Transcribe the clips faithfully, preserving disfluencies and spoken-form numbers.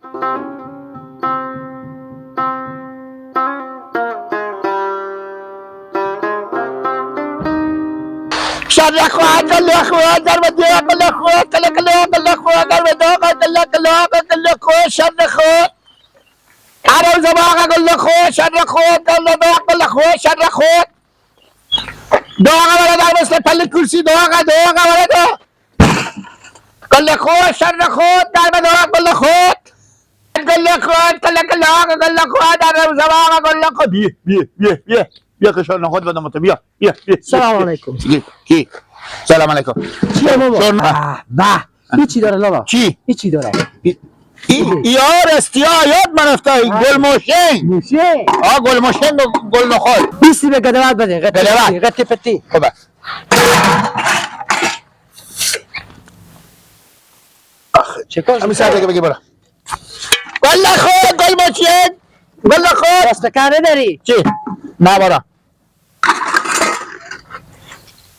شر خو، گل خو، در و دو، گل خو، کل کل، گل خو، در و دو، گل کل، گل خو، شر خو. ارو زباغ، گل خو، شر خو، گل دو، گل خو، شر خو. دو آقا ورد، در مثل پل کرسی، دو آقا، دو آقا ورد. گل خود، شر خود، در به دو، گل خود. گل خود، گل، گل، گل خود، در به زبان، گل خود. بیا، بیا، بیا، بیا. بیا که شر خود بدم تو، بیا، بیا، بیا. سلام علیکم. کی، کی؟ سلام علیکم. چیه بابا؟ شر نه. به، به. این چی داره لالا؟ چی؟ این چی داره؟ ای، ای یار استی، ها، یاد من افته، ها. گل موشنگ. موشنگ. آه، گل موشنگ و گل نخود. بیستی به گدوات بده، قطی گدوات. پتی، قطی پتی. خب. آخ، چه کار همین ساعت شد؟ دیگه بگی برو. گل نخود، گل موشنگ، گل نخود. دست کار نداری؟ چی؟ نه برو.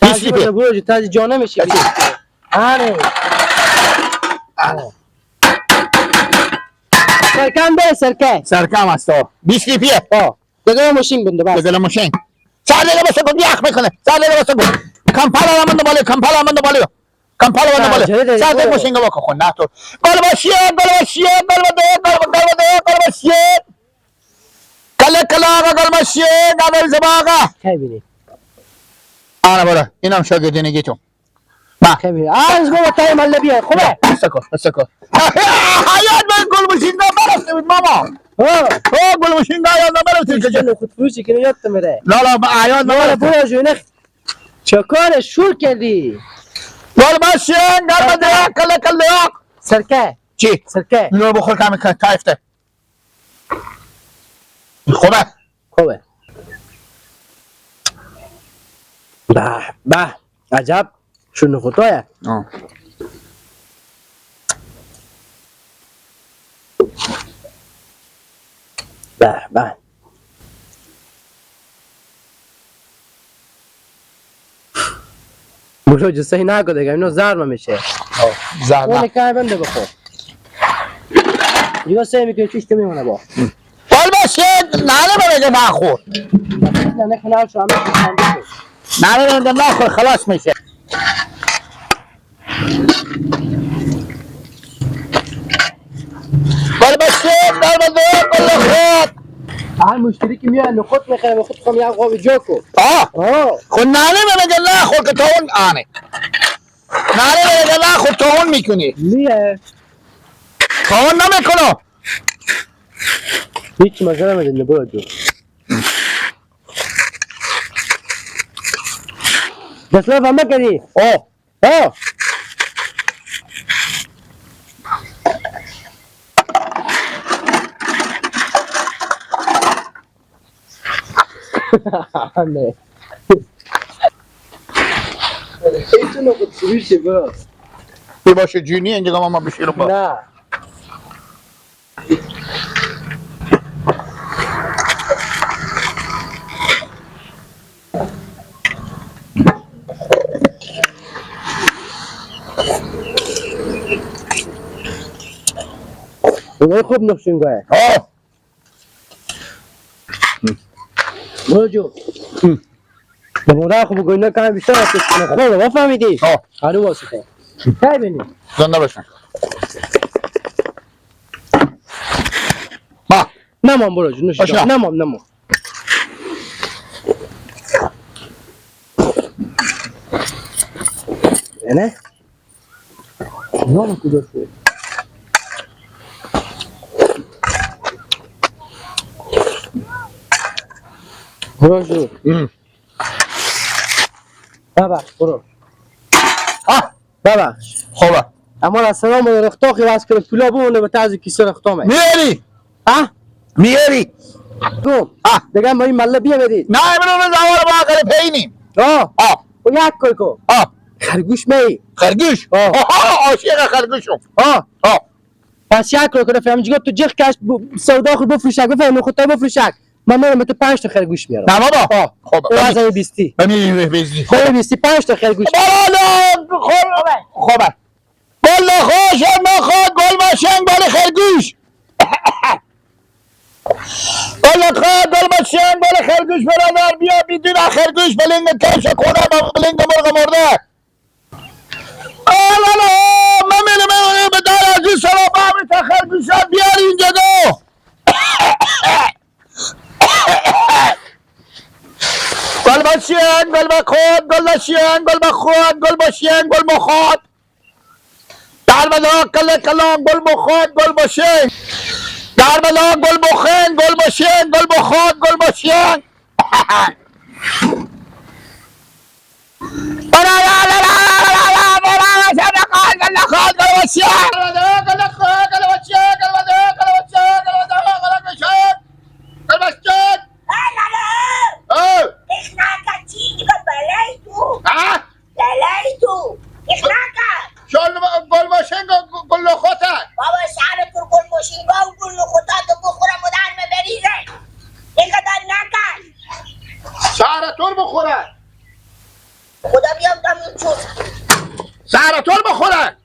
بیستی تازی پی. بده برو، جو تازی جا نمیشه. چی؟ آره. آره. سرکم ده، سرکه. سرکم است، آه. بیستی پیه. آه. دگه ماشین بنده، بس. دگه ماشین. سر دگه بس کن، یخ می‌کنه. سر دگه بس کن. کمپل آمد بالا، کمپل آمد بالا. کمپل آمد آه، بالا. جای دگه. سر دگه برو. ماشین گوا کن، نه تو. گل باشیه، گل باشیه، گل بده، گل بده، گل بده، گل باشیه. کله کله آقا، گل باشیه، گل زباغا. کی بینی؟ آنا برو. اینم شاگردینگی تو. با. کمی. آه، از گفت تای مله بیه. خوبه. بس کن، بس کن. حیات من گل ماشینگا برفته بود، ماما. ها. او گل ماشینگا یاد نبرفته بود. چه نخود فروشی کنه یاد تو میره. لا، لا، با حیات لا، نبرفته. برو جو نخ. چه کار شور کردی؟ گل ماشین، گل بده، کله کله. سرکه. چی؟ سرکه. نو بخور کمی که تایفته. خوبه. خوبه. به، به. عجب. شون خدایا. آه. به، به. برو جو سهی نکو دیگه، اینو زهر میشه. آه، زهر اون نه. کار بنده بخور. دیگه سهی می‌کنی چیش تو میمونه با. قربان شد، ننه بره که نخور. نه، نه، خلاص شو، همه چیز بنده شد. ننه بره که نخور، خلاص می‌شه. قربان شد، قربان دو، قربان خود. هر مشتری که میاد نخود می‌خره، به خود خواهم یه قاب جو کو. آه. آه. خود ننه بره که نخور که تا اون آنه. ننه بره که نخور تا اون می‌کنی. نیه. تا اون نمی‌کنه. هیچ مزه نمی‌ده، برو جو. دست لفا مکنی. آه. آه. نه. ایتونو خود سویشه، برو. یه باشه جونی، اینجا ما بشیرم با. نه. خدای خوب نقشین گوه. آه. برو جو. هم. به مولا خو بگوی نه کمی بیشتر است کنه. خوبه، بفهمیدی؟ ها. هنو واسطه. کی بینی؟ زنده باشن. با. نمام برو جو، نوش جان. نمام، نمام. نه؟ نام کجا شد؟ برو جو. هم. بابا، برو. آه. بابا. خوبه. اما را سلام و رختاقی واسه کنه، پولا بمونه به تازه کیسه رختامه. میاری. آه؟ میاری. گو. آه. دیگه ما این مله بیا بدید. نه، امروز زوال با آخر پینیم. آه. آه. و یک کوی کو. آه. خرگوش می. خرگوش؟ آه. آه، آه، عاشق خرگوشم. آه. آه. پس یک کوی کو، فهم جگه تو جیغ کش، ب-، سودا خود بفروشک، بفهم خود تو بفروشک. من می‌رم به تو پنج تا خرگوش میارم. نه بابا. آه. خب، تو بمی-، از این بیستی. بمی بیستی. خب، بیستی پنج تا خرگوش. بابا، نه، خب، خوبه. گل نخور، شر نخور، گل ماشنگ، بال، بال، بال، بال، خرگوش. گل خان، گل بشین، گل خرگوش برادر، بیا بیدین خرگوش بلنگ کش خونه با بلنگ مرغ مرده. آلالا، ممیل ممیل بدار از این سرا با تا خرگوشات بیار اینجا دو. گل بشین، گل بخود، گل بشین، گل بخود، گل بشین، گل بخود. در بلا کل کلان گل بخود، گل بشین. در بلا گل بخین، گل بشین، گل بخود، گل بشین. شال گل ماشین گل نخوته. بابا، شهر پر گل ماشین گل نخوته تو بخوره مادر مبریزه. اینقدر نکن. شهر تور بخوره. خدا بیام دم چوز. سهر تور بخوره.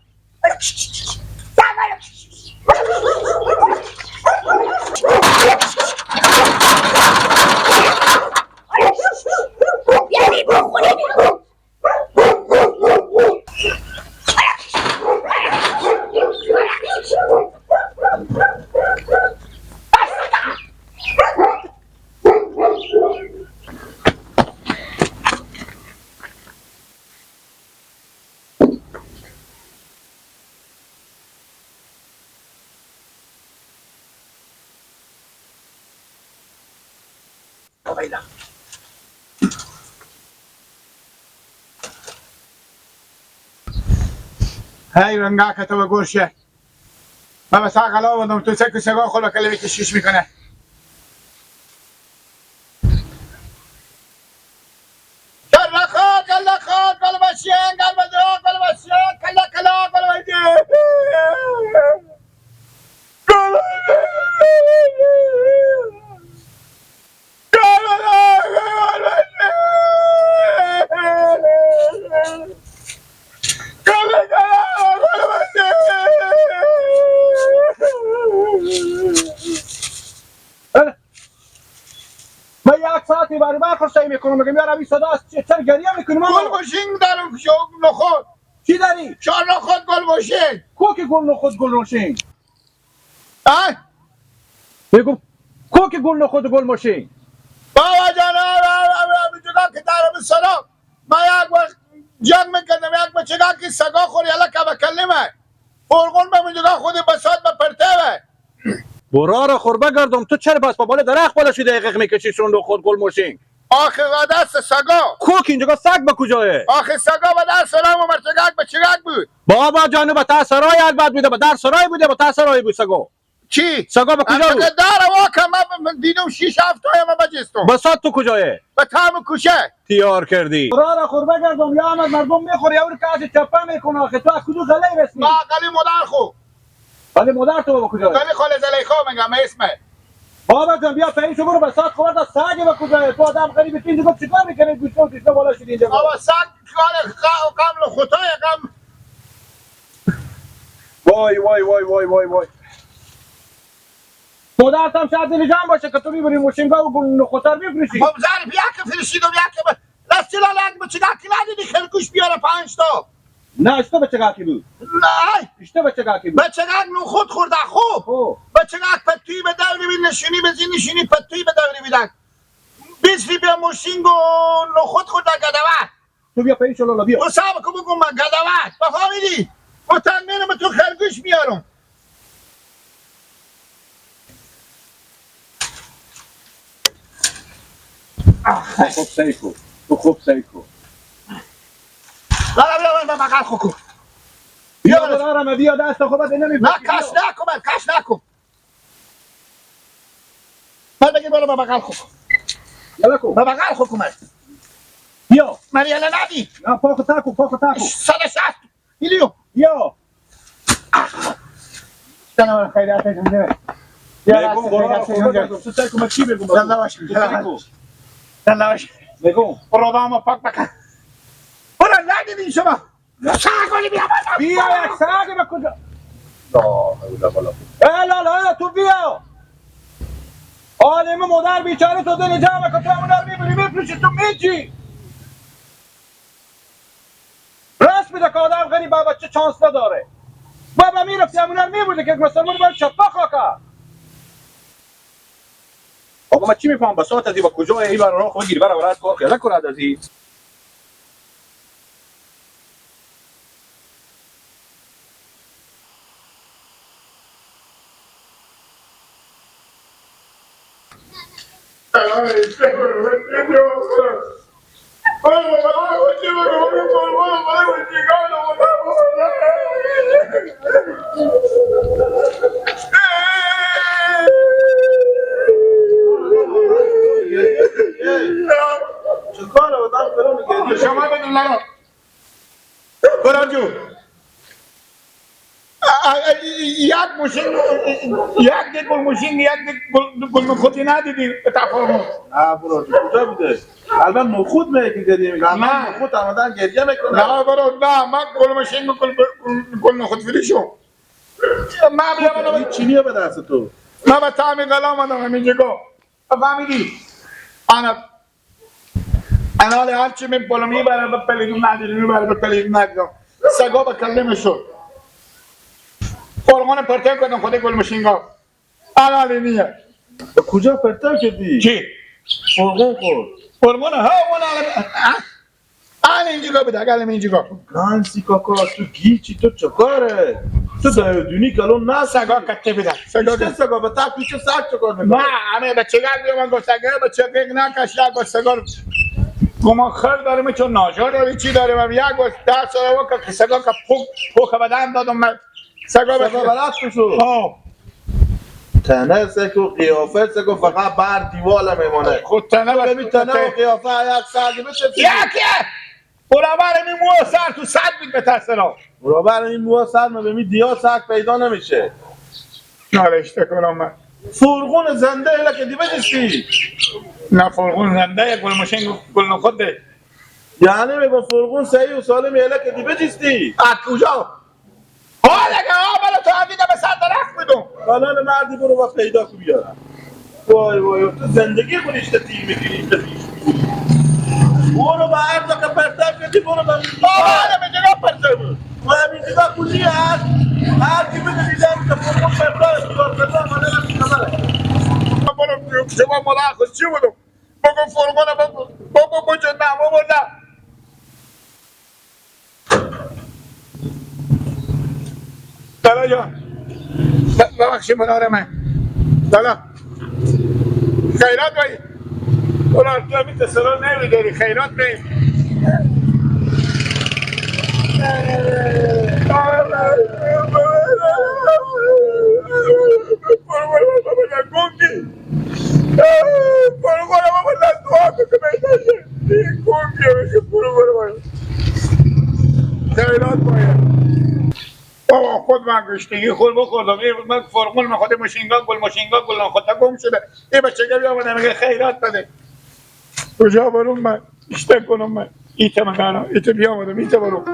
هی رنگا کتو گوشه. من بس عقل آوردم، تو چه که سگا خود کلمه کشیش می‌کنه. گل خود، گل خود، گل بشین، گل بدرا، گل بشین، کلا کلا، گل بشین. گل بشین. من یک ساعتی بری برخواسته می‌کنم، می‌گم: «یار، این صدا است، چه تر گریه می‌کنی؟» من گل بشین دارم، شو نخود. چی داری؟ شو نخود گل بشین. کو که گل نخود گل روشین؟ آه؟ بگو، کو که گل نخود گل ماشین؟ بابا جان، آه، آه، آه، آه، جدا که دارم سلام. ما یک وقت جنگ می‌کردم، یک بچگا که سگا خور یلا که بکلمه. فرغون به من جدا خود بسات به پرته به. برار خور بگردم، تو چرا بس با بالای درخت بالا شده، عقیق می‌کشی، شون نخود گل ماشین؟ آخه و دست سگا. کو که اینجا سگ به کجایه؟ آخه سگا به دست سلام و مرتگک به چگک بود. بابا جانو، به تا سرای البت بوده، به در سرای بوده، به تا سرای بود سگا. چی؟ سگا به کجا بود؟ البته در وا که من دیدم شیش هفت تای ما بجستم. به ساعت تو کجایه؟ به تام کوشه. تیار کردی. برار خور بگردم، یا احمد مردم می‌خوری، یا اون کاش چپه می‌کنه، آخه تو از کدوم غله رسمی؟ ما غلی مادر خو. ولی مادر تو بابا کجا؟ ولی خاله زلیخا می‌گم، اسمه. بابا جان، بیا پایین شو، برو به ساعت خبر دا سگ به کجا؟ تو آدم غریبی، تو اینجا چیکار می‌کنی؟ گوشت و گوشت بالا شدی اینجا. بابا سگ کار خ-، قبل خدای قبل. وای، وای، وای، وای، وای، وای. مادر هم شاید دل جان باشه که تو می‌بری ماشینگاه و گل نخوتر می‌فروشی. خب زر بیا که فرشیدم، بیا که ب-، دست چلا لگ بچگک ندیدی خرگوش بیاره پنج تا؟ نه، اشته بچگکی بود. نه. اشته بچگکی بود. بچگک نخود خورده، خوب. خب. بچگک پتوی به دور بی نشونی، به زی نشونی پتوی به دور بیدن. بیست فی به موشینگ و نخود خورده گدوه. تو بیا پایین شلولا، بیا. تو صبر کن بگم من گدوه. بفهمیدی؟ مطمئنم تو خرگوش میارم. تو خوب سعی کن. تو خوب سعی کن. بیا، بیا، بیا، بیا، بغل خو کن. بیا، بیا، بیا. برارم، بیا، دست خو بده، نمی‌فتی. نه، کش نکن، کش نکن. من بگیر، برو، بغل خو کن. یلا کو. بغل خو کن. بیا. من یلا ندی. نه، پا خو تکو، پا خو تکو. صد و شصت. ایلیو. یا. سلام، خیریت، خیریت. یا، می‌گم، خیریت، برو، خیریت. تو سعی کن، من چی بگم؟ زنده باش. تو سعی کن. زنده باش. می‌گم. برو، دامو پاک بکن. برو، ندیدین شما. سگ ولی بیا بالا. بیا، یک سگ به کجا؟ لا حول ولا قوة. الا لا، تو بیا. آدمی مادر بیچاره تو دل جمع که تو همون رو می‌بری می‌فروشی، تو می‌چی؟ راست می‌گه که آدم غریب با بچه چانس نداره. با به می‌رفتی همون رو می‌بردی که مسلمان باید چپا خاکه. آقا، من چی می‌فهمم؟ بساط ازی با کجا ای بر راه بگیر، بر اورد کار خیلی کند ازی. شما بدون نرو. برو جو. ا-، ا-، ا-، یک مشین، یک ده گل مشین، یک ده گل، گل نخودی ندیدی به تفاهم. نه برو جو، کجا بوده؟ الان نخود میگه گریه می‌کنه. نه. نخود آمدن گریه می‌کنه. نه برو، نه، من گل مشین، گل، گل، گل نخود فروشو. من بیام خب، این چینیه به دست تو؟ من به طعم غلام آدم همینجا گو. فهمیدی؟ انا، انا حالی هر چی من پلو می‌بره به پلیدون ندیدم، می‌بره به پلیدون ندیدم. سگا به کله می‌شد. فرمان پرتن کردم خود گل مشینگا. انا حالی نیه. به کجا پرتن کردی؟ چی؟ فرغون خورد. فرمان ها، اون حالی، ها؟ انا اینجا بده، اگه الان اینجا. گانسی کاکا، تو گیچی، تو چکاره؟ تو دایودونی کلون نه سگا کته بیدن. سگا بیشتر کته. سگا به تا پیچه سگ چکار می‌کنه؟ نه، همه بچگان دیگه من گفتگه، بچه دیگه نکشه، گفتگان. گمان خر داریم، چون ناجار داری، چی داریم، هم یک گفت ده سال اول که سگا که پوک، پوک بدن دادم من. سگا سگا بخیر. بلد تو شو. ها. تنه سگو، قیافه سگو، فقط بر دیوال میمونه. خود تنه تو بس ببین تنه و قیافه یک سگ بشه. یکه! برابر این مو سر تو صد بید به ترسنا. برابر این مو سر من به می دیا سگ پیدا نمیشه. نالشته کنم من. فرغون زنده ایله که دیبه دیستی. نه، فرغون زنده، یک گل مشین گل نخود ده. یعنی میگم فرغون صحیح و سالم ایله که دیبه دیستی. از کجا؟ حال اگه آه، بله، تو هم دیگه به سر درخت بدون. حالا مردی برو و پیدا کو بیارم. وای، وای، تو زندگی خود ایشته تیر می‌کنی، ایشته پیش می‌کنی. برو به هر جا که پرتاب کردی، برو به بابا، همین جگا پرتاب. و همین جگا کلی هست. هر کی بده دیدم که برو پرتاب، برو پرتاب، من نمی‌دونم خبره. برو، شما ملاخص چی بودم؟ بگو فرمانه بگو، بگو، بگو، نه، بابا، نه. لالا جان، ب-، ببخشید، مناره من. لالا. خیرات بایی. اون ارتیامی تسلا نمی‌داری، خیرات بایی. خیرات باید. بابا، خود من گشتگی خور بخوردم. این من فرغون، من خود ماشینگان، گل ماشینگان، گل ناخوته گم شده. این بچه که بیامده میگه خیرات بده. کجا برم من؟ اشته کنم من؟ ایتا مکانا، ایتا بیامدم، ایتا برم.